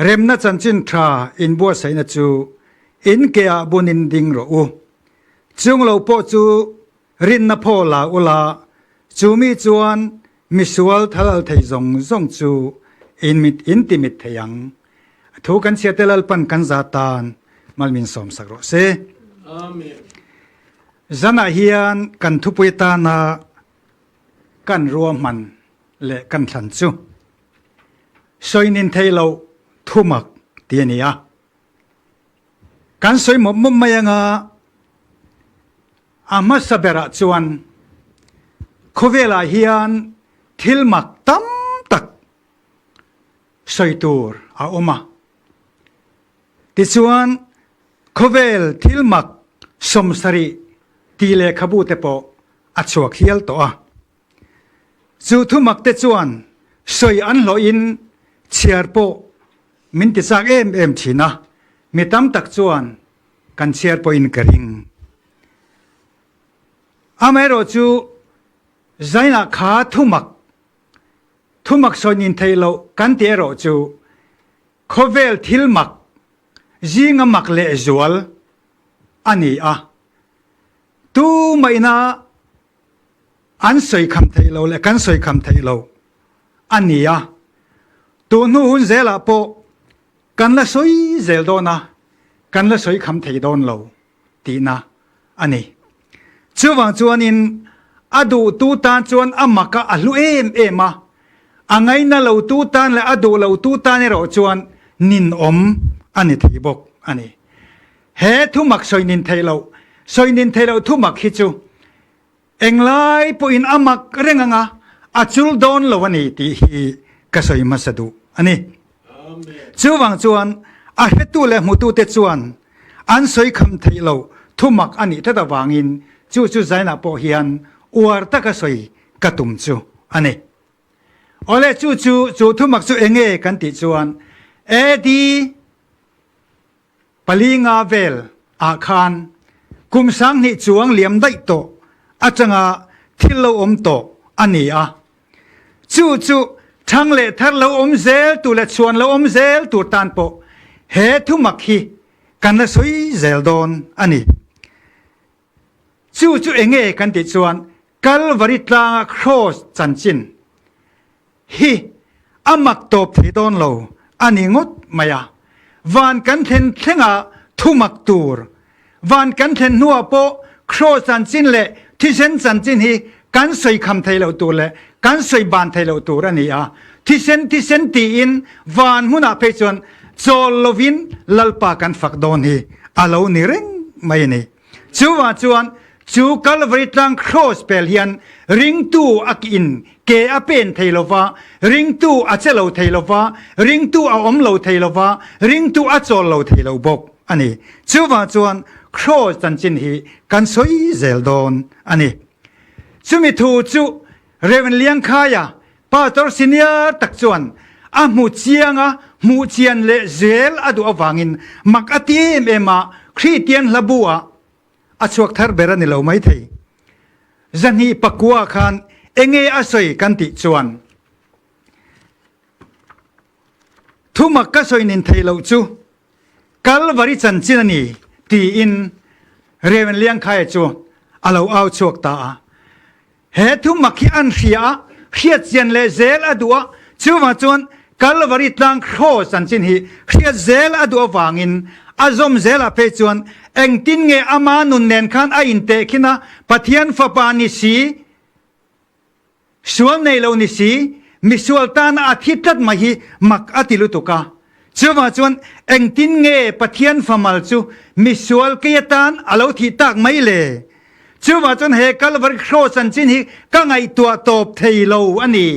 Remna chanchin tha inbuatsaihna chu in ke ah bunin ding rawh u. Chung lo pawh chu rinna phaw la ula, chu mi chuan misual thalal thei zawng zawng chu in mit in ti mit thei ang. Thu kan chhiate Lalpan kan za tan mal min sawm sak rawh se. Amen. Zanah hian kan thupui tana kan ruahman leh kan thlan chu sawinin thei lo thumak ti a ni a. Kan sawi mawp mawp mai anga a hmasa berah chuan khawvelah hian thil mak tam tak sawi tur a awm a. Tichuan khawvel thil mak 70 tih lehkhabu te pawh a chhuak hial tawh a. Chu thumak te chuan sawi an hlawhin chhiar pawh min ti chak em em thin a, mi tam tak chuan kan chhiar pawhin ka ring. Amaherawhchu zainah kha thumak, thumak sawi nin theih loh kan ti erawh chu khawvel thil mak zinga mak lehzual a ni a. Tumahina an sawi kham theih lo leh kan sawi kham theih lo a ni a. Tun hnu hun zelah pawh kan la sawi zel dawn a, kan la sawi kham thei dawn lo tihna a ni. Chuvang chuanin a duhtu tan chuan a mak a, a hlu em em a, a ngaina lotu tan leh a duh lotu tan erawh chuan ninawm a ni thei bawk a ni. He thumak sawi nin theih loh, sawi nin theih loh thumak hi chu englai pawhin a mak reng anga a chul dawn lo a ni tih hi ka sawi hmasa duh a ni. Chuvang chuan a hretu leh hmutute chuan an sawi kham theih loh thumak a nih tlat avangin chu chu zainah pawh hian uar taka sawi ka tum chu a ni. Awle chu chu chu thumak chu enge kan tih chuan AD Pali nga vel ah khan kum 2000 chuang liam daih tawh atanga thil lo awm tawh a ni a. Chu chu thang leh thar lo awm zel tur leh chhuan lo awm zel tur tan pawh he thumak hi kan la sawi zel dawn a ni. Chu chu enge kan tih chuan Kalvari tlanga Kraws chanchin hi a mak tawp thei dawn lo a ni ngawt mai a. Van kan thlen thlenga thumak tur, van kan thlen hnuah pawh Kraws chanchin leh thisen chanchin hi kan sawi kham thei loh tur leh kan sawi ban thei loh tur a ni a. Thisen thisen tiin van hmunah phei chuan chawl lovin Lalpa kan fak dawn hi a lo ni reng mai a ni. Chuvang chuan chu Kalvari tlang Kraws pel hian ringtu a in ke a pen thei lo va, ringtu a che lo thei lo va, ringtu a awm lo thei lo va, ringtu a chawl lo thei lo bawk a ni. Chuvang chuan Kraws chanchin hi kan sawi zel dawn a ni. Chumi thu chu Rev. Liangkhaia, Pastor senior tak chuan a hmu chiang a, hmuh chian leh zel a duh avangin mak a ti em em a, Kristian hla bu ah a chhuak thar ber a ni lo mai thei. 209 khan enge a sawi kan tih chuan thumak ka sawi nin thei loh chu Kalvari chanchin a ni tiin Rev. Liangkhaia chu a lo au chhuak ta a. He thumak hi an hria a, hriat chian leh zel a duh a, chuvang chuan Kalvari tlang Kraws chanchin hi hriat zel a duh avangin a zawm zelah phei chuan engtin nge ama nun nen khan a intehkhin a, Pathian fapa ni si, Sual nei lo ni si, misual tana a thi tlat mai hi mak a ti lutuk a. Chuvang chuan engtin nge Pathian famal chu misual kei atan a lo thih tak mai le? Chuvang chuan he Kalvari Kraws chanchin hi ka ngaihtuah tawp thei lo a ni,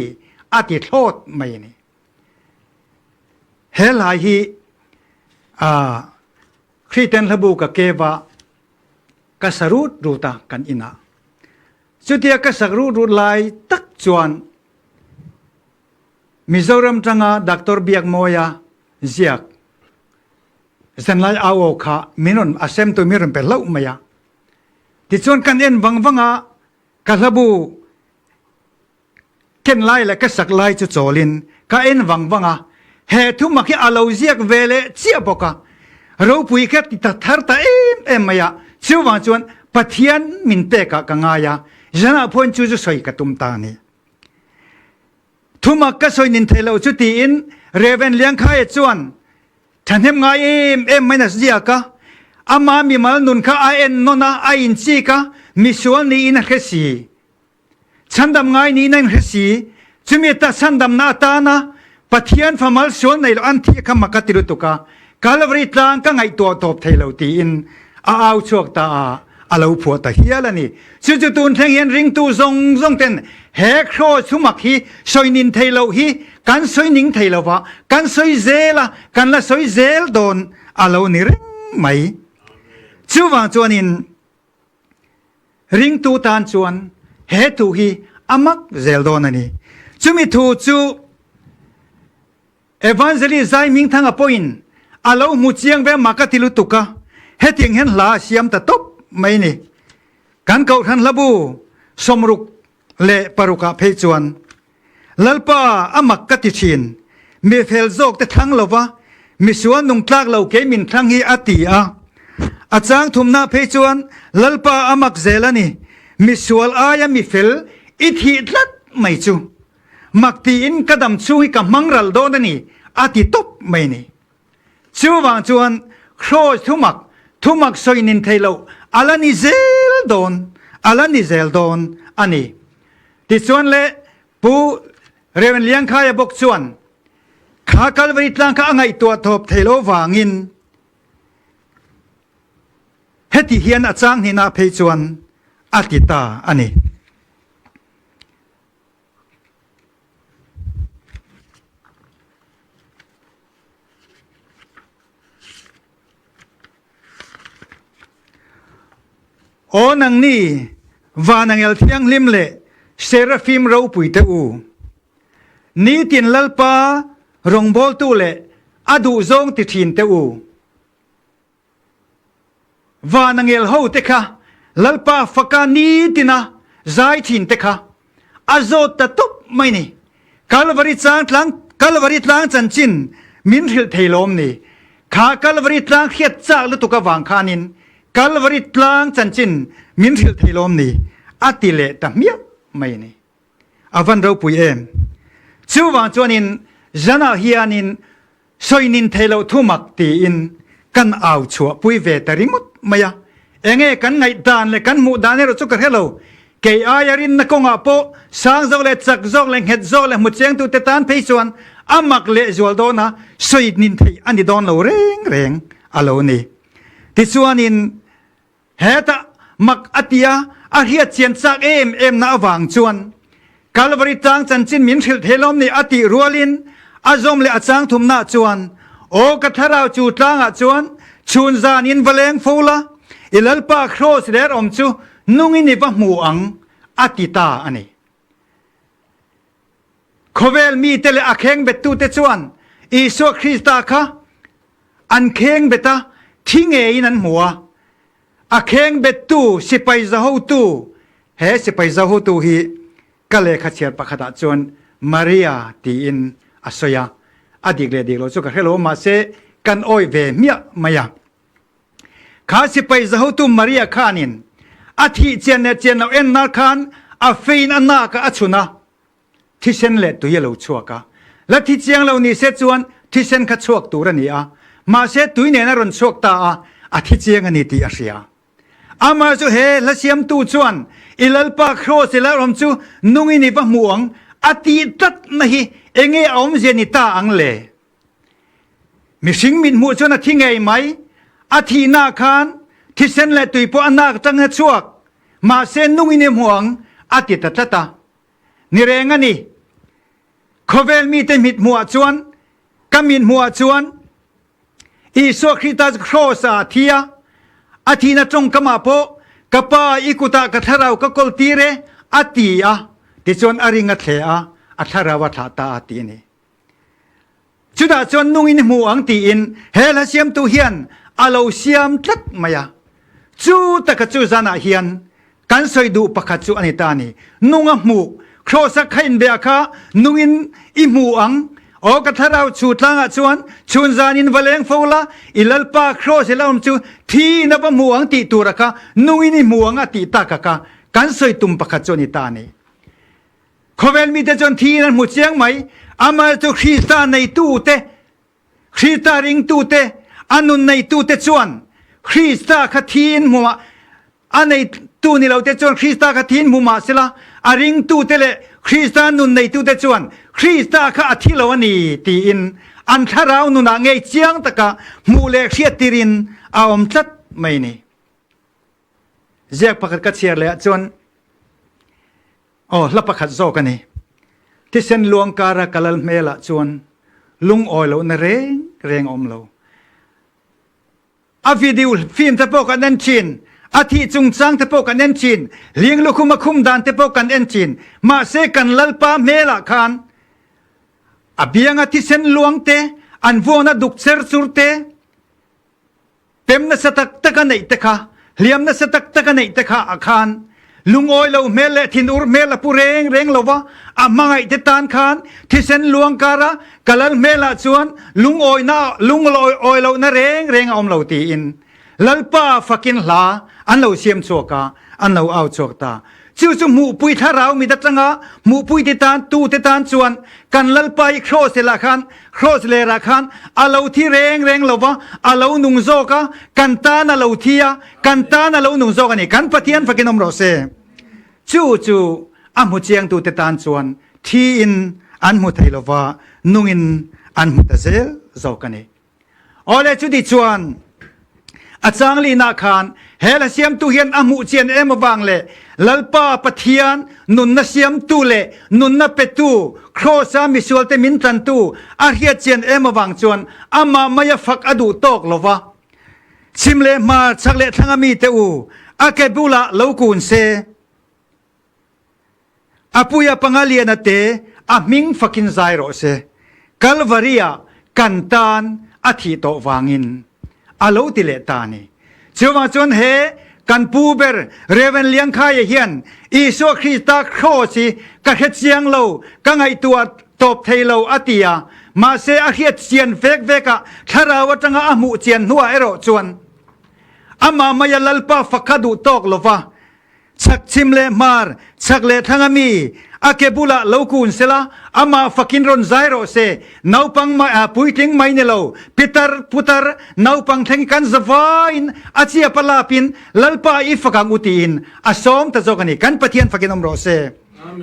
a ti thlawt mai a ni. He hlai hi Kriten hlabu ka keva ka sa rut rut a kan inah. Chutia ka sak rut rut lai tak chuan Mizoram tanga Doctor Biakmawia ziak zanlai au aw kha min rawn a sem tu min rawn pe hlauh mai a. Tichuan kan en vang vang a, ka hlabu ken lai leh ka sak lai chu chawlin ka en vang vang a. He thumak hi a lo ziak ve leh chiah bawk a, ropui kha ti ta thar ta em em mai a, chuvang chuan Pathian min pekah ka ngai a, zanah pawhin chu chu sawi ka tum ta a ni. Thumak ka sawi nin thei lo chu tiin Rev. Liangkhaia chuan thahnem ngai em em maiin a ziak a, ama mimal nun kha a en nawn a, a inchik a, misual niin a hre si. Chhandam ngai niin a inhre si. Chumi ta chhandamna atana Pathian fa malsual nei lo an thih kha mak a ti lutuk a, Kalvari tlang ka ngaihtuah tawp thei lo tiin a au chhuak ta a, a lo phuah ta hial a ni. Chu chu tun thleng hian ringtu zawng zawng ten he kraws thumak hi sawi nin thei loh hi kan sawi ning thei lo va, kan sawi zel a, kan la sawi zel dawn a lo ni reng mai. Chuvang chuanin Ringtu tan chuan he thu hi a mak zel dawn a ni. Chumi thu chu Evangelist Zai Hmingthanga pawhin a lo hmu chiang ve mak a ti lutuk a, hetiang hian hla a siam ta tawp mai ni. Kan Kohhran Hlabu 66 ah phei chuan, Lalpa a mak ka ti thin, mi fel zawk te thlang lova misual nung tlak lo kei min thlang hi a ti a. A chang thumna phei chuan Lalpa a mak zel a ni, misual aia mi fel i thih tlat mai chu. Mak tiin ka dam chhung hi ka hmang ral dawn a ni a ti tawp mai ni. Chuvang chuan Kraws thumak, thumak sawi nin thei loh a la ni zel dawn, a la ni zel dawn a ni. Tichuan le Pu Rev. Liangkhaia bawk chuan kha Kalvari tlang kha a ngaihtuah thawp thei lo vangin heti hian a chang hnihna phei chuan a ti ta a ni. Aw nangni, van angel thianghlim leh Serafim ropui te u, nitin Lalpa rawngbawltu leh a duhzawng ti thin te u. Van angel ho te kha Lalpa faka nitina zai thin te kha a zawt ta tawp mai ni. Kalvari chang tlang Kalvari tlang chanchin min hrilh thei lawm ni. Kha Kalvari tlang hriat chak lutuk avang khanin Kalvari tlang chanchin min hrilh thei lawm ni a ti leh ta hmiah mai ni. A van ropui em. Chuvang chuanin zanah hianin Sawi nin thei loh thu mak tiin kan au chhuah pui ve ta ringawt mai a. Enge kan ngaihdan leh kan hmuh dan erawh chu ka hre lo. Kei aia rinna kawngah pawh sang zawk leh chak zawk leh nghet zawk leh hmu chengtute tan phei chuan a mak lehzual dawn a, sawi nin theih a ni dawn lo reng reng a lo ni. Tichuanin Hetah mak a tia a hriat chian chak em em na avang chuan Kalvari tlang chanchin min hrilh thei lawm ni a tih rualin a zawm leh a chang thumna chuan Aw ka thlarau chu tlangah chuan chhun zan in va leng fo la, i Lalpa kraws ler awm chu nungin i va hmu ang a ti ta a ni. Khawvel mite leh a khengbettute chuan Isua Krista kha an khengbet a, thi ngeiin an hmu a. A khengbettu sipai zahotu, he sipai zahotu hi ka lehkha chhiar pakhatah chuan Maria tiin a sawi a, a dik leh dik lo chu ka hre lo, mahse kan awih ve hmiah mai a. Kha sipai zahotu Maria khanin a thih chian leh chian loh en nar khan a fein a nakah a chhun a, thisen leh tui a lo chhuak a. La thi chiang lo ni se chuan thisen kha chhuak tur a ni a, mahse tui nen a rawn chhuak ta a, a thi chiang a ni tih a hria. Amah chu he hla siamtu chuan i Lalpa kraws i lalawm chu nungin i va hmu ang a tih tlatna hi enge a awmzia ni ta ang le? Mihring mit hmuh chuan a thi ngei mai. A thihna khan thisen leh tui pawh a nak atangin a chhuak. Mahse nungin i hmu ang a ti ta tlat a. Ni reng a ni. Khawvel mite mit hmuhah chuan, ka mit hmuhah chuan Isua Krista chu kraws ah a thi a. A thihna tawngkamah pawh ka Pa i kutah ka thlarau ka kawl tir e a ti a. Tichuan a ring a thle a, a thlarau a thlah ta a ti a ni. Chutah chuan nungin i hmu ang tiin he hla siamtu hian a lo siam tlat mai a. Chu taka chu zanah hian kan sawi duh pakhat chu a ni ta a ni. Nung a hmuh, Kraws-a kha inbia kha nungin i hmu ang. Aw ka thlarau chu tlangah chuan chhun zan in va leng fo la, i Lalpa kraws i la awm chu thi in a va hmu ang tih tura kha nungin i hmu ang a tih taka kha kan sawi tum pakhat chu a ni ta a ni. Khawvel mite chuan thi in an hmu chiang mai, amah chu Krista neitute Krista ringtute, a nun neitute chuan Krista kha thiin hmu mah, a neitu ni lote chuan Krista kha thiin hmu mah sela, a ringtute leh Krista nun neitute chuan Krista kha a thi lo a ni tiin an thlarau nunah ngei chiang taka hmuh leh hriattirin a awm tlat mai ni. Ziak pakhat ka chhiar leh ah chuan Aw, hla pakhat zawk a ni. Thisen luang kara ka lal hmelah chuan lungawi lohna reng reng a awm lo. A video film te pawh kan en thin, a thih chungchang te pawh kan en thin, hling lukhum a khum dan te pawh kan en thin. Mahse kan Lalpa hmelah khan a bianga thisen luang te, an vuakna duk cher chur te, Pem nasa tak tak a neih te kha, hliam nasa tak tak a neih te kha ah khan lungawi lo hmel leh thinur hmel a pu reng reng lo va, a hmangaih te tan khan thisen luang kara ka lal hmel ah chuan lungawina lungawi lohna reng reng a awm lo tiin Lalpa fakin hla an lo siam chhuak a, an lo au chhuak ta. Chu chu hmuhpui thlarau mit atanga hmuhpui te tan tu te tan chuan kan Lalpa hi kraws lah khan kraws lerah khan a lo thi reng reng lo va, a lo nung zawk a, kan tan a lo thi a, kan tan a lo nung zawk a ni. Kan Pathian fakin awm rawh se. Chu chu a hmu chiangtu te tan chuan thiin an hmu thei lo va, nungin an hmu ta zel zawk a ni. Awle chuti chuan a chang lihna khan he hla siamtu hian a hmuh chian em avang leh Lalpa Pathian nunna siamtu leh nunna petu Kraws-a misualte min tlantu a hriat chian em avang chuan amah maia fak a duh tawk lo va. Chhim leh hmar, chhak leh thlanga mite u, a ke bulah lo kun se. A puia panga liana te a hming fakin zai rawh se. Kalvari-ah kan tan a thih tawh vangin a lo ti leh ta a ni. Chuvang chuan he kan pu ber Rev. Liangkhaia hian Isua Krista kraws hi ka hre chiang lo, ka ngaihtuah tawp thei lo a ti a, mahse a hriat chian vek vekah thlarau atanga a hmuh chian hnuah erawh chuan amah maia Lalpa fak kha duh tawk lova Chhak chhim leh hmar, chhak leh thlang a mi, a ke bulah lo kun sela, amah fakin rawn zai rawh se. Naupang mai, ah, puitling mai ni lo, pitar, putar, naupang thleng kan zavaiin a chiap a lapin Lalpa i fak ang u tiin a sawm ta zawk a ni. Kan Pathian fakin awm rawh se.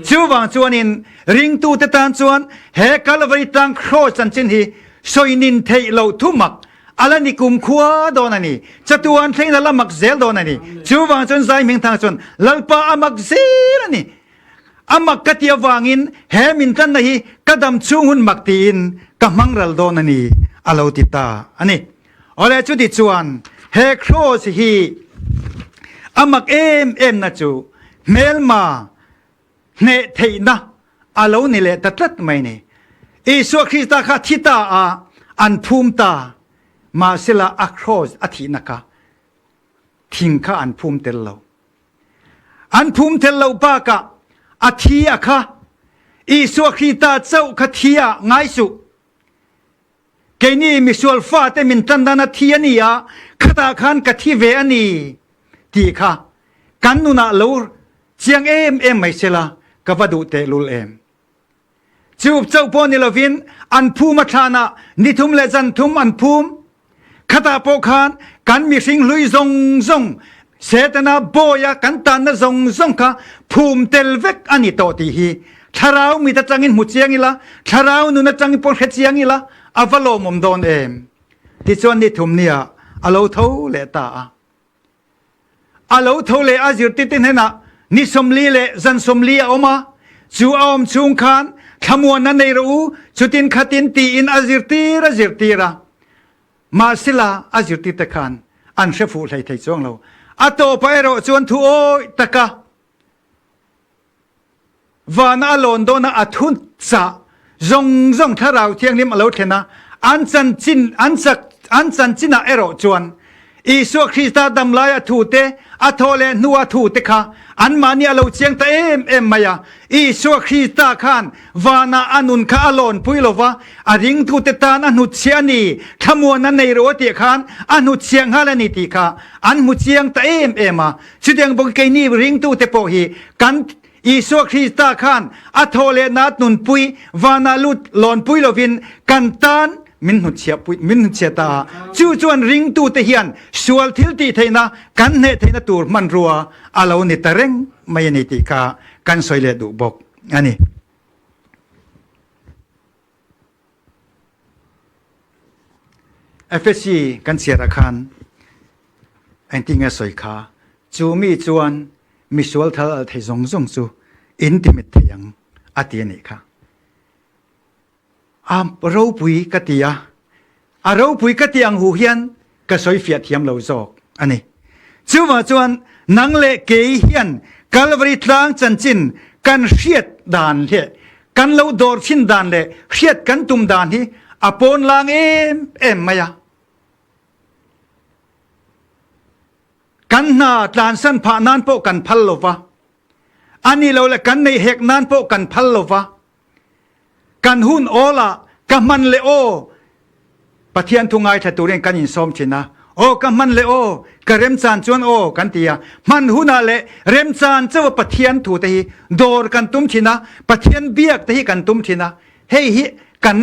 Chuvang chuanin ringtute tan chuan he Kalvari tlang kraws chanchin hi sawinin theih loh thumak A la ni kum khua dawn a ni. Chatuan thlengin a la mak zel dawn a ni. Chuvang chuan zai hming thang chuan Lalpa a mak zel a ni. A mak ka ti avangin he min tlanna hi ka dam chhung hun mak tiin ka hmang ral dawn a ni a lo ti ta a ni. Awle chuti chuan he kraws hi a mak em em na chu hmelma hneh theihna a lo ni leh ta tlat mai ni. Isua Krista kha thi ta a, an phum ta, mahsela a kraws a thihna kha thing kha an phum tel lo. An phum tel lo bakah a thi a kha Isua Krista chauh kha thi ah ngai suh. Keini misual fate min tan dan a thi a ni a, khatah khan ka thi ve a ni tih kha kan nunah lo chiang em em mai sela ka va duh tehlul em. Chu chauh pawh ni lovin an phum a thlanah ni thum leh zan thum an phum. Khatah pawh khan kan mihring hlui zawng zawng Setana bawia kan tanna zawng zawng kha phum tel vek a ni tawh tih hi thlarau mit atangin hmu chiang ila, thlarau nun atangin pawh hre chiang ila a va lawmawm dawn em? Tichuan ni thum nia a lo tho leh ta a. A lo tho leh a zirtirte hnenah ni 40 leh zan 40 a awm a, chu a awm chhung khan thlamuanna nei rawh u, chutin khatin tiin a zirtir a zirtir a. Mahsela a zirtirte khan an hre fuh hlei thei chuang lo. A tawpah erawh chuan thu awih taka vana a lawn dawna a thu chah zawng zawng Thlarau Thianghlim a lo thlen a, an chanchin an chak an chanchinah erawh chuan Isua Krista damlaia thute, A thawh leh hnua thu te kha anmahni a lo chiang ta em em mai a. Isua Krista khan vanah a nun kha a lawnpui lo va, a ringtute tan a hnutchhiah a ni, thlamuan a nei ro a tih khan a hnutchhiah nghal a ni tih kha an hmu chiang ta em em a. Chutiang bawk keini ringtute pawh hi kan Isua Krista khan a thawh leh nat nunpui vanah lut lawnpui lovin kan tan min hnutchhiahpui min hnutchhiah ta a. Chu chuan ringtute hian sual thil tih theihna kan hneh theihna tur hmanrua a lo ni ta reng mai a ni tih kha kan sawi leh duh bawk a ni. Efesi kan chhiarah khan engtin nge sawi kha? Chu mi chuan misual thal al thei zawng zawng chu in timit thei ang a ti a nih kha. A ropui ka ti a, a ropui ka ti ang hu hian ka sawi fiah thiam lo zawk a ni. Chuvang chuan nang leh kei hian Kalvari tlang chanchin kan hriat dan leh kan lo dawr thin dan leh hriat kan tum dan hi a pawn lang em em mai a. Kan hna tlansan phah nan pawh kan phal lo va, a ni lo leh kan neih hek nan pawh kan phal lo va, Kan hun awl ah ka hman le aw Pathian thu ngaithla turin kan insawm thin a, aw ka hman le aw, ka remchan chuan aw kan ti a, hman hunah leh remchan chauh a Pathian thu te hi dawr kan tum thin a, Pathian biak te hi kan tum thin a, hei hi kan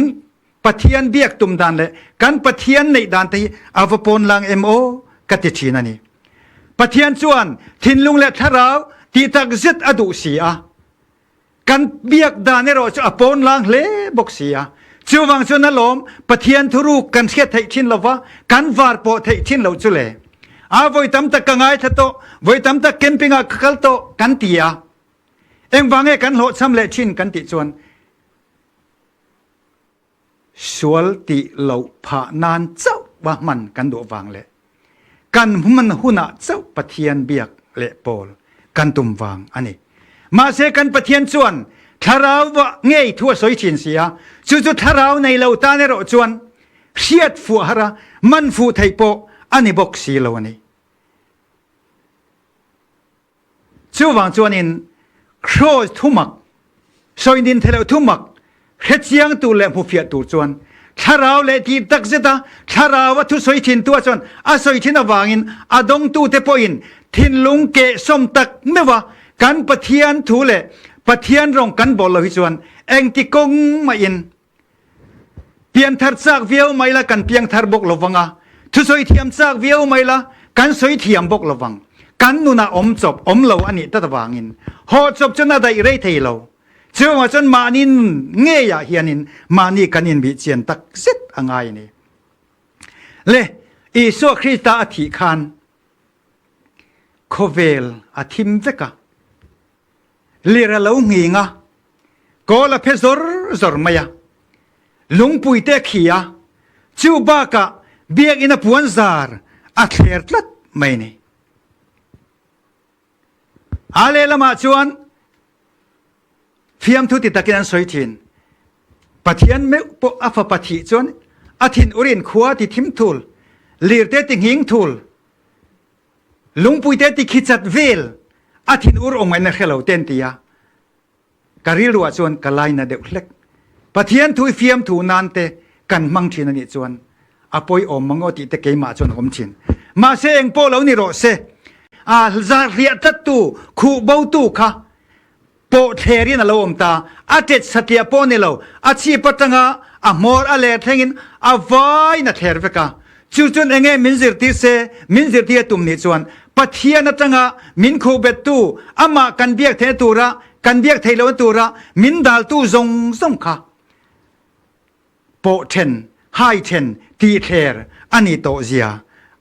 Pathian biak tum dan leh kan Pathian neih dan te hi a va pawn lang em aw ka ti thin a ni. Pathian chuan thinlung leh thlarau tih tak zet a duh si a. Kan biak dan erawh chu a pawn lang hle bawk si a. Chuvang chuan alawm Pathian thuruk kan hriat theih thin lova, kan var pawh theih thin loh chu le. A vawi tam tak ka ngaithla tawh, vawi tam tak camping ah ka kal tawh kan ti a. Engvang nge kan hlawhchham leh thin kan tih chuan Sual tih loh phah nan chauh va hman kan duh vang leh kan hman hunah chauh Pathian biak leh pawl kan tum vang a ni. Mahse kan Pathian chuan thlarau va ngei thu a sawi thin si a, chu chu thlarau nei lo tan erawh chuan hriat fuh har a, man fuh theih pawh a ni bawk si lo a ni. Chuvang chuanin Kraws thumak, sawinin theih loh thumak hrechiang tur leh hmufiah tur chuan thlarau leh tih takzeta thlarau a thusawi thintu ah chuan a sawi thin avangin a dawngtute pawhin thinlung kehsawm tak meuha kan Pathian thu leh Pathian rawng kan bawl lo hi chuan engti kawng mahin Pianthar chak viau mai la kan piangthar bawk lo vang a, thusawi thiam chak viau mai la kan sawi thiam bawk lo vang. Kan nunah awm chawp awm lo a nih tlat avangin haw chawp chuan a daih rei thei lo. Chuvangah chuan mahni nun ngeiah hianin mahni kan inbih chian tak zet a ngai a ni. Le, Isua Krista a thih khan khawvel a thim vek a. Lir a lo nghing a, kawl a phe zawr zawr mai a, lungpui te a khi a, chu bakah biakinn a puan zar a thler tlat mai a ni. A lehlamah chuan fiamthu ti takin an sawi thin. Pathian meuh pawh a fapa thih chuan a thin urin khua ti thim thul, lirte ti nghing thul, Lungpui te ti khi chat vel a thin ur awm ngaihna hre lo te an ti a, ka rilru ah chuan ka laina deuh hlek. Pathian thu i fiamthu nan te kan hmang thin a nih chuan a pawi awm mang aw tih te keimah chuan a awm thin. Mahse eng pawh lo ni rawh se, a zar hliah tlattu, khuh botu kha pawh thlerin a lo awm ta, a tet satliah pawh ni lo, a chhip atanga a hmawr a ler thlengin a vaiin a thler vek a. Chu chuan enge min zirtir se, min zirtir a tum nih chuan Pathian atanga min khuhbettu, amah kan biak theihna tura, kan biak theih lohna tura min daltu zawng zawng kha pawh then, hai then, tih thler a nih tawh zia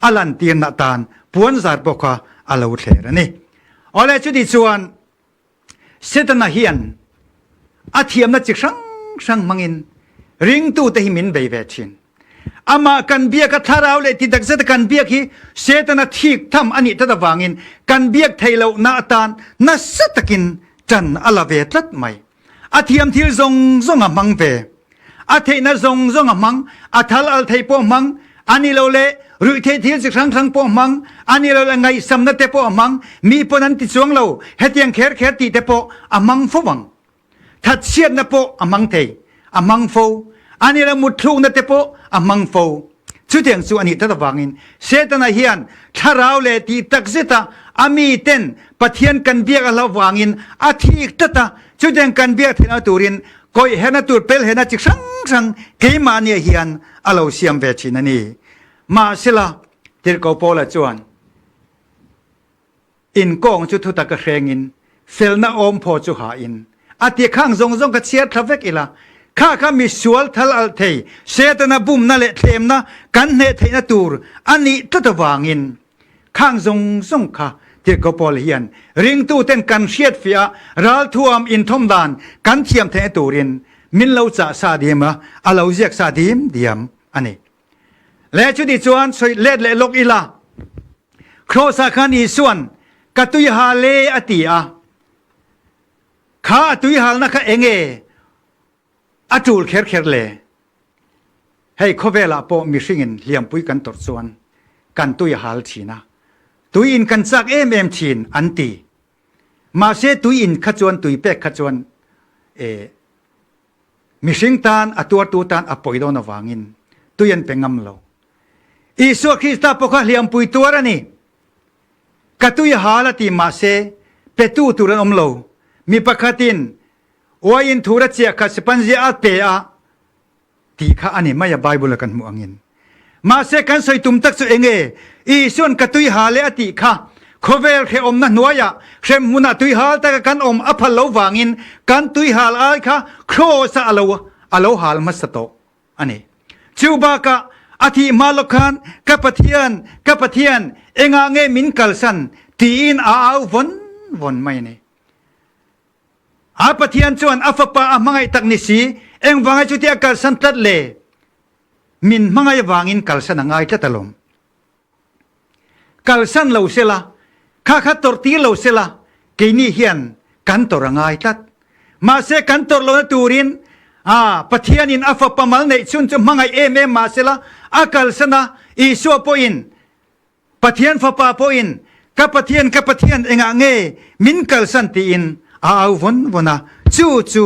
a lantirna atan puanzar pawh kha a lo thler a ni. Awle chuti chuan Setana hian a thiamna chi hrang hrang hmangin ringtute hi min bei ve thin. Amah kan biak a thlarau leh ti takzet a kan biak hi Setana thik tham a nih tlat avangin kan biak theih lohna atan nasa takin ṭan a la ve tlat mai. A thiam thil zawng zawng a hmang ve. A theihna zawng zawng a hmang, a thal al thei pawh hmang a ni lo le. Ruihtheih thil chi hrang hrang pawh a hmang, a nih loh leh ngaihsamna te pawh a hmang, mi pawn an ti chuang lo, hetiang kher kher tih te pawh a hmang fo ang. Thatchhiatna pawh a hmang thei, a hmang fo. A nih loh mutthlukna te pawh a hmang fo. Chutiang chu a nih tlat avangin Setana hian thlarau leh tih takzeta a miten Pathian kan biak a hlauh vangin a thik tlat a, chutiang kan biak theihna turin kawih herna tur pelhehna chi hrang hrang keimahniah hian a lo siam ve thin a ni. Mahsela, Tirhkoh Paula chuan, In kawng chu thutak a hrengin, felna awmphaw chu hain, a ti khang zawng zawng kha chhiar thla vek ila, kha kha mi sual thal alh thei, Setana bumna leh thlemna kan hneh theihna tur a nih tlat avangin, khang zawng zawng kha Tirhkoh Paul hian ringtuten kan hriatfiah a, ralthuam inthawm dan kan thiam theihna turin min lo chah sa diam a, a lo ziak sa dim diam a ni. Le chuti chuan sawi let leh lawk ila, Kraws-ah khan Isua'n ka tui hal e a ti a, kha a tui halna kha eng nge a tul kher kher le? Hei khawvelah pawh mihringin hliampui kan tawrh chuan kan tui a hal thin a, tui in kan chak em em thin an ti. Mahse tui in kha chuan tui pek kha chuan e Mihring tan, a tuartu tan a pawi dawn avangin tui an pe ngam lo. Isua Krista pawh kha hliampui tuar a ni. Ka tui a hal a ti mahse petu tur an awm lo. Mi pakhatin uaiin thur a chiah kha sipanzia a pe a tih kha a ni mai a Bible a kan hmuh angin. Mahse kan sawi tum tak chu enge? Isuan ka tui hal e a tih kha khawvel hrehawmna hnuaiah hremhmunah tui hal taka kan awm a phal lo vangin kan tui hal ai kha kraws ah a lo a lo hal hmasa tawh a ni. Chu bakah a thih hma lawk khan ka Pathian, ka Pathian, engah nge min kalsan tiin a au vawn vawn mai a ni. A Pathian chuan a fapa a hmangaih tak ni si, engvanga chutia a kalsan tlat le? Min hmangaih vangin kalsan a ngai tlat alawm. Kalsan lo sela, kha kha tawrh tir lo sela, keini hian kan tawrh a ngai tlat. Mahse kan tawrh lohna turin a Pathianin a fapa mal neih chhun chu hmangaih em em mahsela a kalsan a, Isua pawhin Pathian fapa pawhin ka Pathian ka Pathian engah nge min kalsan tiin a au vawn vawn a, chu chu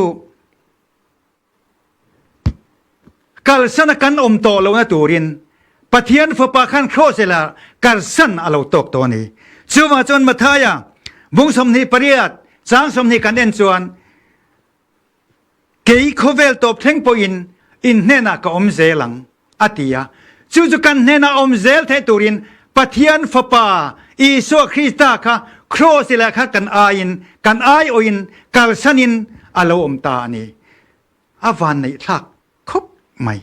Kalsan a kan awm tawh lohna turin Pathian Fapa khan Kraws-ela kalsan a lo tawk tawh a ni. Chuvang chuan Mathaia bung 28 chang 20 kan en chuan Kei khawvel tawp thleng pawhin in hnenah ka awm zel ang a ti a. Chu chu kan hnenah awm zel theih turin Pathian Fapa Isua Krista kha Kraws-ela kha kan aiin kan aiawhin kalsanin a lo awm ta a ni. A vanneih thlak khawp mai.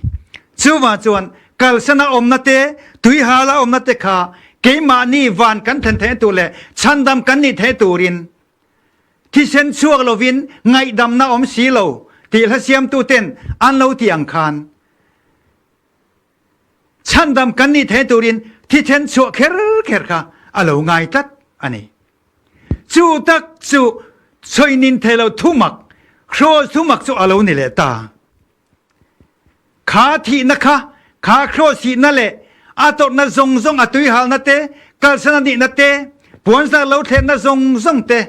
Chuvang chuan kalsan a awmna te, tuihal a awmna te kha keimahni van kan thlen theihna tur leh chhandam kan nih theih turin thisen chhuak lovin ngaihdamna awm si lo tih hla siamtu ten an lo ti ang khan chhandam kan nih theih turin thisen chhuah kher kher kha a lo ngai tlat a ni. Chu tak chu chhoinin thei lo thumak, kraws thumak chu a lo ni leh ta. Kha thihna kha, kha kraws thihna leh a tawrhna zawng zawng a tuihalna te, kalsan a nihna te, puanzar lo thlenna zawng zawng te,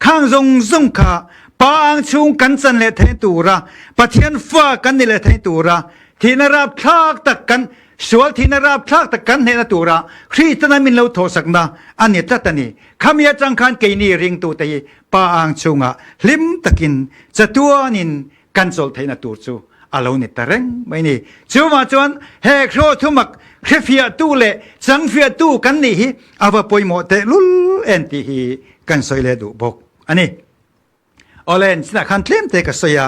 khang zawng zawng kha Pa ang chhung kan chan leh theih tura, Pathian fa kan ni leh theih tura, thihna rapthlak tak kan Sual thihna rapthlak tak kan hnehna tura Kristana min lo thawhsakna a ni tlat a ni. Khami atang khan keini ringtute hi Pa ang chungah hlim takin chatuanin kan chawlh theihna tur chu a lo ni ta reng mai ni. Chuvang chuan he hraw thumak hrefiahtu leh changfiahtu kan nih hi a va pawimawh tehlul em tih hi kan sawi leh duh bawk a ni. Awle, chinah khan tlem te ka sawi a,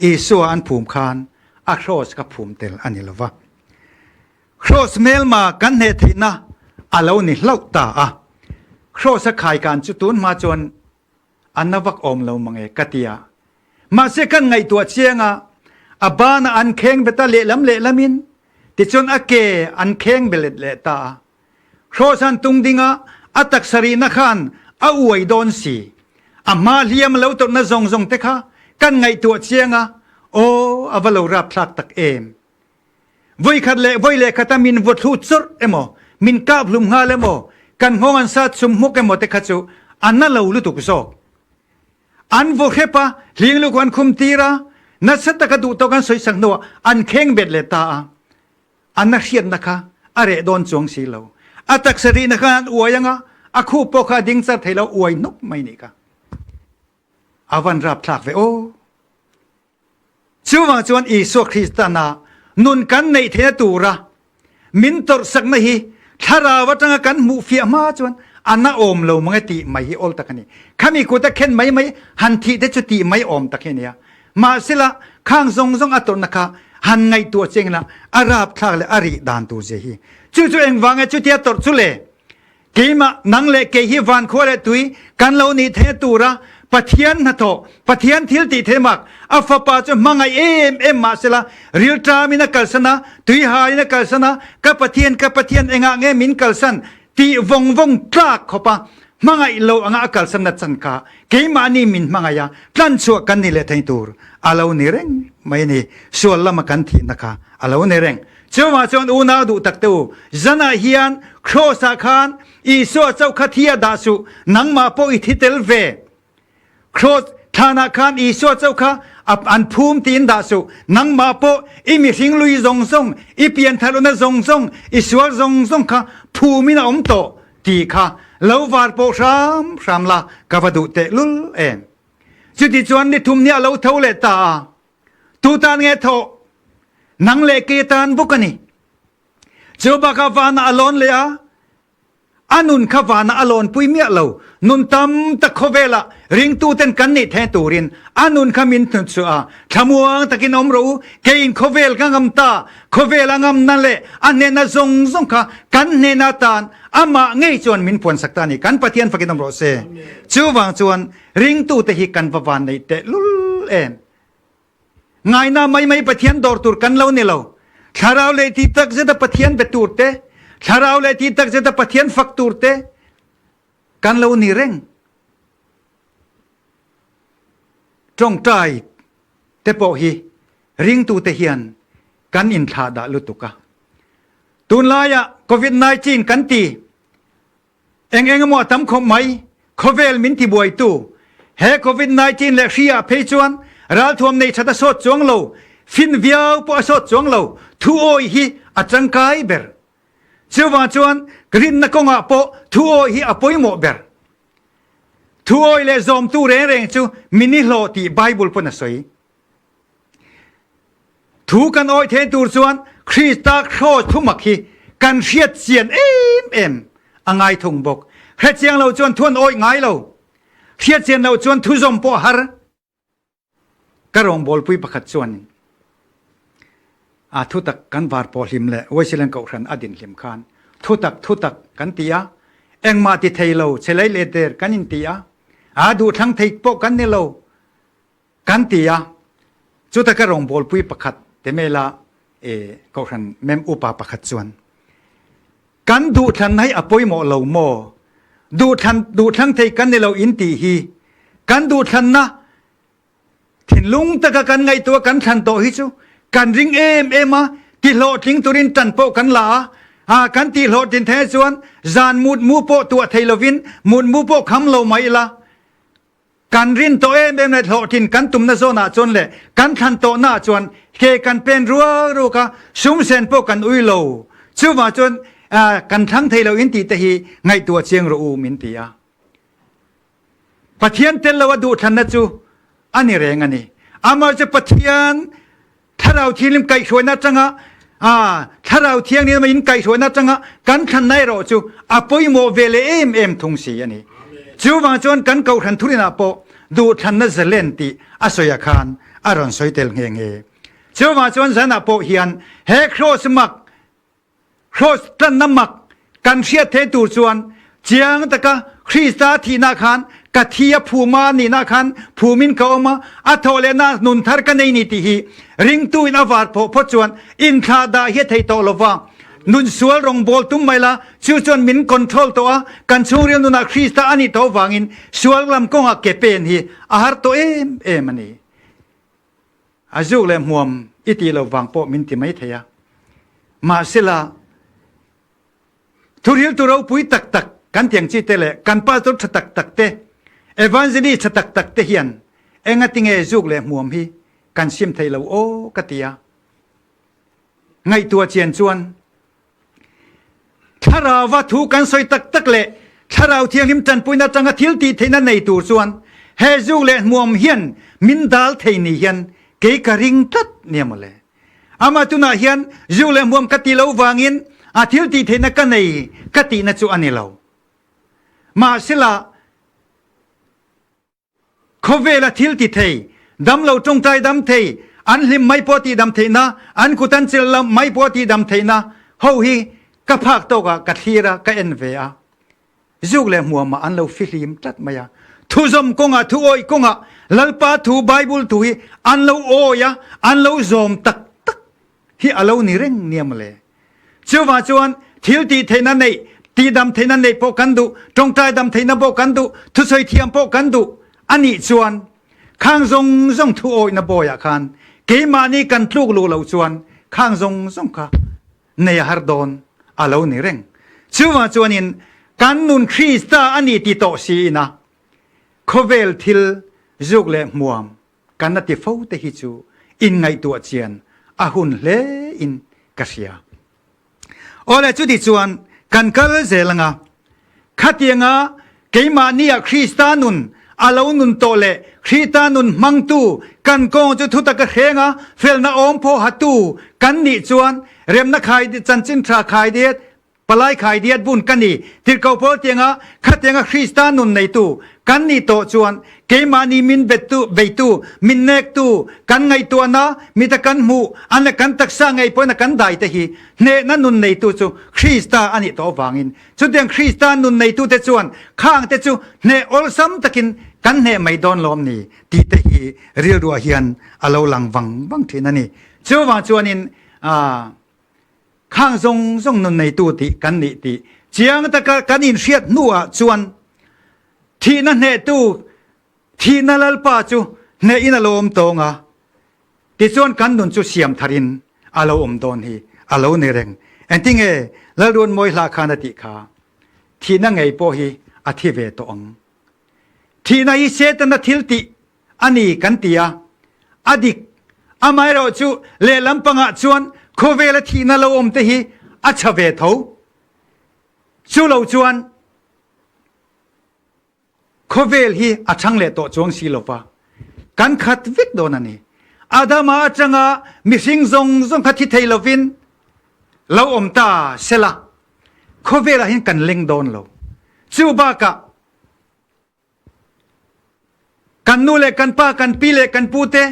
Isua an phum khan a kraws ka phum tel a ni lo va. Kraws hmelma kan hneh theihna a lo ni hlauh ta a. Kraws a khaikan chu tun hma chuan a na vak awm lo mange ka ti a. Mahse kan ngaihtuah chiang a, a banah an kheng bet a lehlam lehlamin, tichuan a ke an kheng belet leh ta a. Hrawsan tung dingah a taksa rihna khan a uai dawn si. A hma hliam lo tawrhna zawng zawng te kha kan ngaihtuah chiang a, aw a va lo rapthlak tak em. Voikhat leh voi leh khata min vaw thlu chawrh emaw, min kap hlum nghal emaw, kan nghawng an sat sum hmuk emaw te kha chu a na lo lutuk zawk. An vaw hrep a, hling luk an khum tir a, nasa taka duh tawk an sawisak hnuah an kheng bet leh ta a. A na hriatna kha a reh dawn chuang si lo. A taksa rihna khan an uai anga, a khup pawh kha a ding char thei lo, uai hnuk mai nih kha. A van rapthlak ve aw. Chuvang chuan Isua Kristana nun kan neih theihna tura min tawrhsakna hi thlarau atanga kan hmuh fiah hma chuan a na awm lo mang e tih mai hi awl tak a ni. Khami kuta khen mai mai han thih te chu tih mai awm tak hi a nia. Mahsela khang zawng zawng a tawrhna kha han ngaihtuah chiang ila a rapthlak leh a rih dan tur zia hi. Chu chu engvang nge chutia tawrh chu le? Keimah, nang leh kei hi van khua leh tui kan lo nih theihna tura Pathian hnathawh, Pathian thil tih theih mak, a fapa chu hmangaih em em mah sela, rilṭamin a kalsan a, tuihain a kalsan a, ka Pathian, ka Pathian engah nge min kalsan tih vawng vawng tlak khawpa hmangaih lo anga a kalsanna chan kha keimahni min hmangaih a, tlanchhuah kan ni leh thei tur a lo ni reng mai a ni. Sual lama kan thihna kha a lo ni reng. Chuvangah chuan unau duh tak te u, zanah hian Kraws-ah khan Isua chauh kha thi a dah suh, nangmah pawh i thi tel ve. Kraws thlanah khan Isua chauh kha an phum tiin dah suh, nangmah pawh i mihring lui zawng zawng, i piantharuna zawng zawng, i sual zawng zawng kha phumin a awm tawh tih kha lo var pawh hram hram la ka va duh tehlul em. Chutichuan ni thum ni a lo tho leh ta a. Tu tan nge thawh? Nang leh ke tan bawk a ni. Chu bakah vanah a lawn leh a, a nun kha vanah a lawnpui miah lo. Nun tam tak khawvelah ringtuten kan nih thei turin a nun kha min hnutchhuah a, thlamuang takin awm rawh u, keiin khawvel ka ngam ta, khawvel a ngamna leh a hnehna zawng zawng kha kan hnehna atan amah ngei chuan min puansak ta a ni. Kan Pathian fakin awm rawh se. Chuvang chuan Ringtute hi kan va van nei tehlul em? Ngaina mai mai Pathian dawr tur kan lo ni lo. Thlarau leh ti tak zeta Pathian be tur te, thlarau leh ti tak zeta Pathian fak tur te kan lo ni reng. Tawngtai te pawh hi ringtute hian kan inthlahdah lutuk a. Tunlaiah COVID-19 kan ti Eng eng emaw a tam khawp mai, khawvel min tibuaitu. He Covid 19 leh hri ah phei chuan ralthuam nei that a sawt chuang lo, fin viau pawh a sawt chuang lo, thu awi hi a tangkai ber. Chuvang chuan rinna kawngah pawh thu awi hi a pawimawh ber. Thu awi leh zawmtu reng reng chu mi nihlawh tih Bible pawn a sawi. Thu kan awih theih tur chuan Krista kraws thumak hi kan hriat chian em em a ngai thung bawk. Hrechiang lo chuan thu an awih ngai lo. Hriat chian loh chuan thu zawm pawh a har. Ka rawngbawlpui pakhat chuanin a thutak kan var pawh hlim leh Wesleyan Kohhran a din hlim khan thutak thutak kan ti a, engmah ti thei lo che lei leh der kan inti a, a duhthlang thei pawh kan ni lo. Kan ti a, chuta ka rawngbawlpui pakhat Temela e kohhran mem upa pakhat chuan kan duhthlanna hi a pawimawh lo maw? Duhthlan duhthlang thei kan ni lo in tih hi kan duhthlanna thinlung taka kan ngaihtuah kan thlan tawh hi chu kan ring em em a, tihlawhtling turin tan pawh kan la a, a kan tihhlawhtlin theih chuan zan mut mu pawh tuah thei lovin mut mu pawh kham lo mai ila. Kan rin tawh em em leh hlawhtlin kan tumna zawnah chuan leh kan thlan tawhnaah chuan ke kan pen ruak ruak a, sum sen pawh kan ui lo. Chuvang chuan kan thlang thei lo in tih te hi ngaihtuah chiang rawh u min ti a. Pathian tel lo a duhthlanna chu a ni reng a ni. Amah chu Pathian Thlarau Thianghlim kaihhruaina atanga Thlarau Thianghlim in kaihhruaina atanga kan thlanna erawh chu a pawimawh ve leh em em thung si a ni. Chuvang chuan kan kohhran thurinah pawh duhthlanna zalen tih a sawiah khan a rawn sawi tel nghe nghe. Chuvang chuan zanah pawh hian he kraws mak Kraws tlanna mak kan hriat thei tur chuan chiang taka Krista thihna khan ka thi a phuma nihna khan phumin ka awm a, a thawh lehna nun thar ka nei ni tih hi ringtu in a var phawh phawt chuan inthlah dah hi a thei tawh lova. Nun sual rawngbawl tum mai la, chu chuan min control tawh a, kan chhungril nunah Krista a nih tawh avangin sual lam kawngah ke pen hi a har tawh em em a ni. A zuk leh hmuam i tih loh vang pawh min ti mai thei a. Mahsela, Thuriltu ropui tak tak kan tiang chi te leh kan pastor tha tak tak te, evangelist tha tak tak te hian engatinge zuk leh hmuam hi kan sim thei lo aw ka ti a. Ngaihtuah chian chuan Thlarauva thu kan sawi tak tak leh Thlarau Thianghlim tanpuina atanga thil tih theihna nei tur chuan he zuk leh hmuam hian min dal thei ni hian kei ka ring tlat nia mawle. Amah tunah hian zuk leh hmuam ka ti lo vangin a thil tih theihna ka nei ka tihna chu a ni lo. Mahsela Khawvela thil ti thei, damlo tawngtai dam thei, an hlim mai pawh tihdam theihna, an kut an chelh lam mai pawh tihdam theihna ho hi ka phak tawkah ka thlir a, ka en ve a. Zuk leh hmuamah an lo fihlim tlat mai a. Thuzawm kawngah, thuawih kawngah Lalpa thu, Bible thu hi an lo awi a, an lo zawm tak tak hi a lo ni reng nia mawle. Chuvang chuan thil tih theihna neih, tihdam theihna neih pawh kan duh, tawngtai dam theihna pawh kan duh, thusawi thiam pawh kan duh a nih chuan khang zawng zawng thu awihna bawiah khan keimahni kan tluk luh loh chuan khang zawng zawng kha nei a har dawn a lo ni reng. Chuvang chuanin kan nun Krista a ni ti tawh siin a khawvel thil zuk leh hmuam kan a ti fo te hi chu inngaihtuah chian a hun hle in ka hria. Awle chuti chuan kan kal zel anga khatianga keimahni ah Krista nun a lo nun tawh leh Krita nun hmangtu kan kawng chu thutak a hreng a felna awm phaw hatu kan nih chuan remna khai chanchin tha khai diat Palai khaidiat bun ka ni. Tirhkoh pawl tianga khatianga Krista nun neitu kan nih tawh chuan keimahni min bettu, beitu, min nektu, kan ngaihtuahna, mita kan hmuh, an le kan taksa ngei pawhin a kan dai te hi hnehna nun neitu chu Krista a nih tawh avangin chutiang Krista nun neitute chuan khang te chu hneh awlsam takin kan hneh mai dawn lawm ni tih te hi rilruah hian a lo lang vang vang thin a ni. Chuvang chuanin Khang zawng zawng nun neitu tih kan nih tih chiang taka kan inhriat hnuah chuan thihna hnehtu thihna Lalpa chu hnehin a lo awm tawng a, tichuan kan nun chu siam tharin a lo awm dawn hi a lo ni reng. Engtinge Lalruanmawi hla khan a tih kha, thihna ngei pawh hi a thi ve tawh ang. Thihna hi Setana thil tih a ni kan ti a, a dik. Amaherawh chu lehlam pangah chuan khawvela thihna lo awm te hi a tha ve tho. Chu lo chuan khawvel hi a chang leh tawh chuang si lo va, kan khat vek dawn a ni. Adama atanga mihring zawng zawng kha thi thei lovin lo awm ta sela, khawvelah hian kan leng dawn lo. Chu bakah Kan nu leh kan pa, kan pi leh kan pu te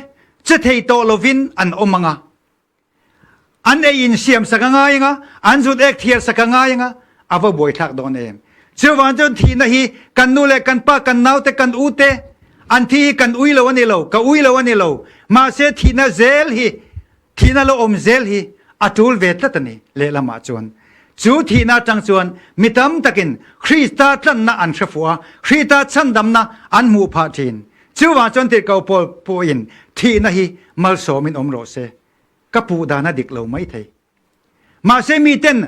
che thei tawh lovin an awm ang a. An ei in siam sak a ngai ang a, an zut ek thiar sak a ngai ang a, a va buaithlak dawn em. Chuvang chuan thihna hi kan nu leh kan pa, kan naute, kan u te an thi hi kan ui lo a ni lo, ka ui lo a ni lo. Mahse thihna zel hi Thihna lo awm zel hi a tul ve tlat a ni. Lehlamah chuan chu thihna atang chuan mi tam takin Krista tlanna an hre fuh a, Krista chhandamna an hmuh phah thin. Chuvang chuan tirhkoh Paul pawhin thihna hi malsawmin awm rawh se. Ka puh dan a dik lo mai thei. Mahse miten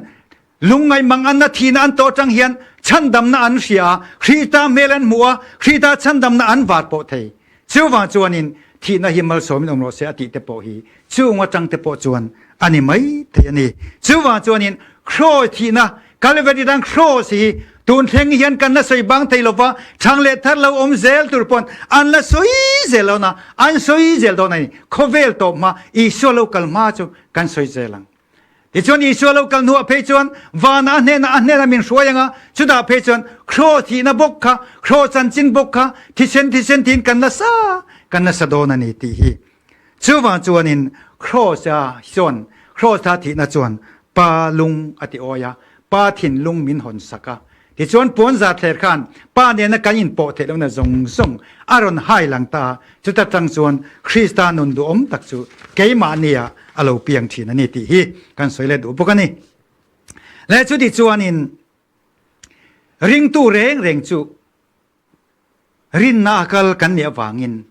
lungngaih manganna thihna an tawh atang hian chhandamna an hria a, Krista hmel an hmu a, Krista chhandamna an vat pawh thei. Chuvang chuanin thihna hi malsawmin awm rawh se a tih te pawh hi chung atang te pawh chuan a ni mai thei a ni. Chuvang chuanin Kraws thihna, Calvary dang Kraws hi tun thleng hian kan la sawi bang thei lova, chhang leh thar lo awm zel tur pawn an la sawi zel lo na, an sawi zel dawn a ni. Khawvel tawp hma, Isua lo kal hma chu kan sawi zel ang. Tichuan Isua lo kal hnuah phei chuan vana a hnenah a hnenah min hruai ang a, chutah phei chuan Kraw thihna bawk kha, Kraw chanchin bawk kha thisen thisen tiin kan nasa kan nasa dawn a ni tih hi. Chuvang chuanin Kraws-a chuan Kraws-a thihna chuan Pa lung a ti awi a, Pa thinlung min hawn sak a. Tichuan puanzar thler khan Pa nena kan inpawh theih lohna zawng zawng a rawn hai lang ta a, chuta tang chuan Krista nun duhawm tak chu keimahnia a lo piang thin a ni tih hi kan sawi leh duh bawk a ni. Leh chuti chuanin ringtu reng reng chu Rinna a kal kan nih avangin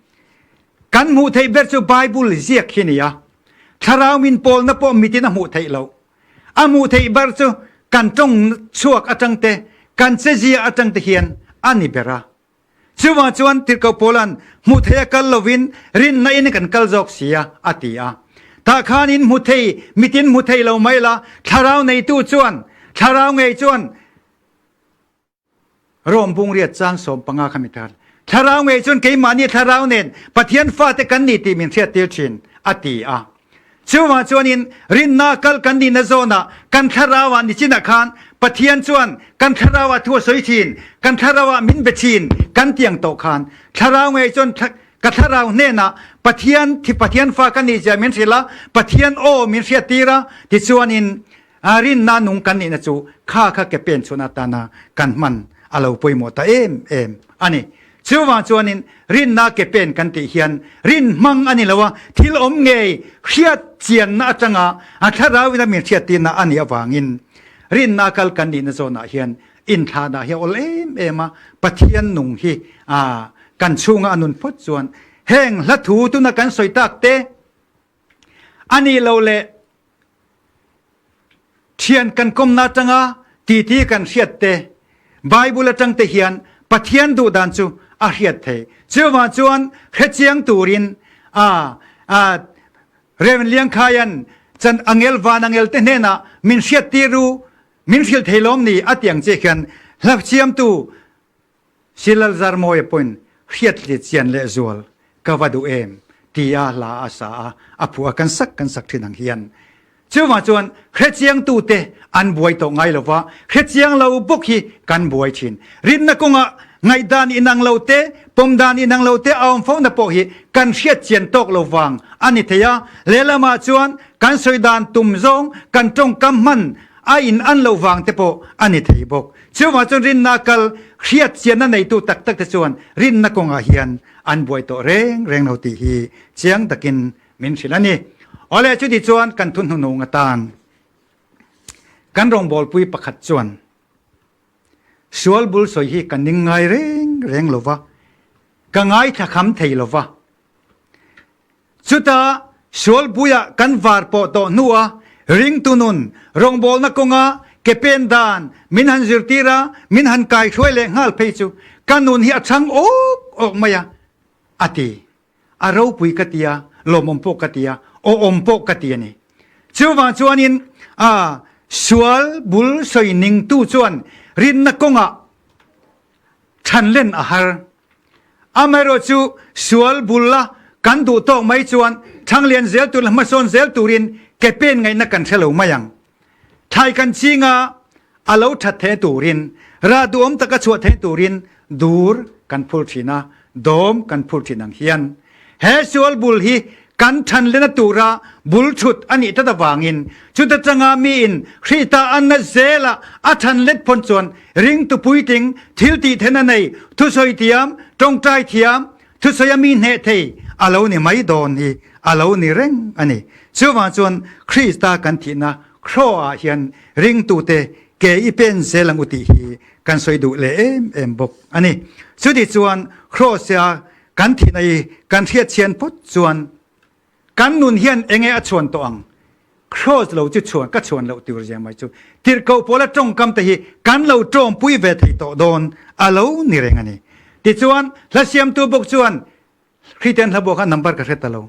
kan hmuh theih ber chu Bible ziak hi a ni a, thlarau min pawlna pawh mitin a hmuh theih loh. A hmuh theih ber chu kan tawng chhuak atang te, kan chezia atang te hian a ni ber a. Chuvang chuan Tirhkoh Paula'n hmuh theia kal lovin rinna in kan kal zawk si a, a ti a. Tah khan in hmu thei, mitin hmu thei lo mai la, thlarau neitu chuan, thlarau ngei chuan Rom bungriat chang 15 kha mi tar. Thlarau ngei chuan keimahni thlarau nen Pathian fate kan ni tih min hriattir thin, a ti a. Chuvang chuanin rinna kal kan nihna zawnah kan thlarauah nichinah khan Pathian chuan kan thlarauah thu a sawi thin, kan thlarauah min be thin kan ti ang tawh khan thlarau ngei chuan ka thlarau hnenah Pathian thi Pathian fa ka nih zia min hrilh a, Pathian aw min hriattir a, tichuanin rinna nung kan nihna chu kha kha ke pen chhun atana kan hman a lo pawimawh ta em em a ni. Chuvang chuanin rinna ke pen kan tih hian rin hmang a ni lo a, thil awm ngei hriat chianna atanga a thlarauin a min hriattirna a nih avangin rinna kal kan nihna zawnah hian inthlahdah hi a awl em em a, Pathian nung hi kan chhunga a nun phawt chuan heng hla thu tuna kan sawi tak te a nih loh leh Thian kan kawmna atanga titi kan hriat te, Bible atang te hian Pathian duhdan chu a hriat thei. Chuvang chuan hrechiang turin a a Rev. Liangkhaian chan angel van angel te hnenah min hriattir u, min hrilh thei lawm ni a ti ang che khian hlapsiamtu Silal Zarmawia pawhin hriat leh chian leh zual ka va duh em tia hla a sa a, a phuah kan sak kan sak thin ang hian. Chuvang chuan hrechiangtute an buai tawh ngai lo va, hrechiang lo bawk hi kan buai thin. Rinna kawngah ngaihdan inang lo te, pawmdan inang lo te a awm fona pawh hi kan hriat chian tawk lo vang a ni thei a, lehlamah chuan kan sawi dan tum zawng, kan tawngkam hman a in an loh vang te pawh a ni thei bawk. Chuvang chuan rinna kal hriat chianna neitu tak tak te chuan rinna kawngah hian an buai tawh reng reng lo tih hi chiang takin min hrilh a ni. Awle chuti chuan kan thu hnuhnung atan kan rawngbawlpui pakhat chuan sual bul sawi hi ka ning ngai reng reng lo va, ka ngaithla kham thei lo va. Chutah sualbuia kan var pawh tawh hnua ringtu nun rawngbawlna kawnga ke pen dan min han zirtir a, min han kaihruai leh nghal phei chu ka nun hi a chhang awk awk mai a, a ti. A ropui ka ti a, lawmawm pawh ka ti a, awhawm pawh ka ti a ni. Chuvang chuanin a sual bul sawi ningtu chuan rinna kawngah Chhanlen a har. Amaherawhchu sual bul a kan duh tawk mai chuan Thanglian zel tur leh hmasawn zel turin ke pen ngaihna kan hre lo mai ang. Thlai kan chinga a lo that theih turin, rah duhawm taka chhuah theih turin dur kan phur thin a, dawm kan phur thin ang hian He sual bul hi kan thanlena tura bul thut a nih tlat avangin chuta changa miin Hrita a na zela a thanlet pawn chuan ringtu puitling thil tih then a nei, thusawi thiam, tawngtai thiam, thusawi a mi hneh thei a lo ni mai dawn hi a lo ni reng a ni. Chuvang chuan Krista kan thihna Kraw ah hian ringtute ke i pen zel ang u tih hi kan sawi duh leh em em bawk a ni. Chuti chuan Kraw-sia Kan thihna i kan hriatchhian phawt chuan kan nun hian enge a chhuan tawh ang? Cross lo chu chhuan ka chhuan loh tur zia mai chu tirhkoh pawla tawngkam te hi kan lo tawngpui ve thei tawh dawn a lo ni reng a ni. Tichuan hla siamtu bawk chuan Kristian hla buah khan number ka hre ta lo.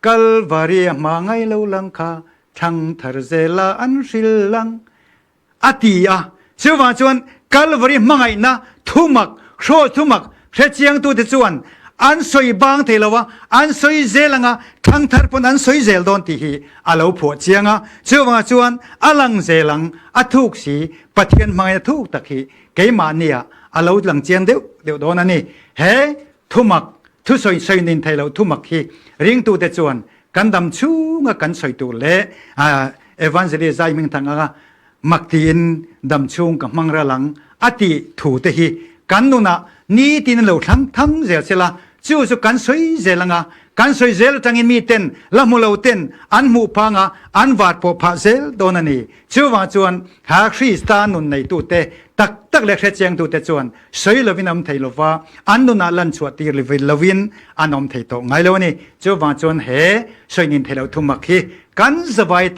Kalvari a hma ngai lo lang kha thlang thar zela an hril lang. A ti a. Chuvang chuan Kalvari hmangaihna thumak, hrawl thumak hrechiangtute chuan an sawi bang thei lo a, an sawi zel anga thangthar pawn an sawi zel dawn tih hi a lo phuah chiang a. Chuvangah chuan a lang zel ang, a thuk si, Pathian hmangaihna thuk tak hi keimahniah a lo lang chiang deuh deuh dawn a ni. He thumak, thusawi sawi nin thei loh thumak hi ringtute chuan kan dam chhunga kan sawi tur leh Evangelist zai hming thang anga mak tiin dam chhung ka hmang ral ang a tih thu te hi kan nunah nitin lo thlang thang zel sela chu chu kan sawi zel anga kan sawi zel atangin mi ten la hmu lo ten an hmuh phang a an vat pawh phah zel dawn a ni. Chuvang chuan ha Krista nun neitute tak tak leh hrechiangtute chuan sawi lovin awm thei lova an nunah lan chhuah tir lovin an awm thei tawh ngai lo a ni. Chuvang chuan he sawi nin thei lo thumak hi kan zavai ta.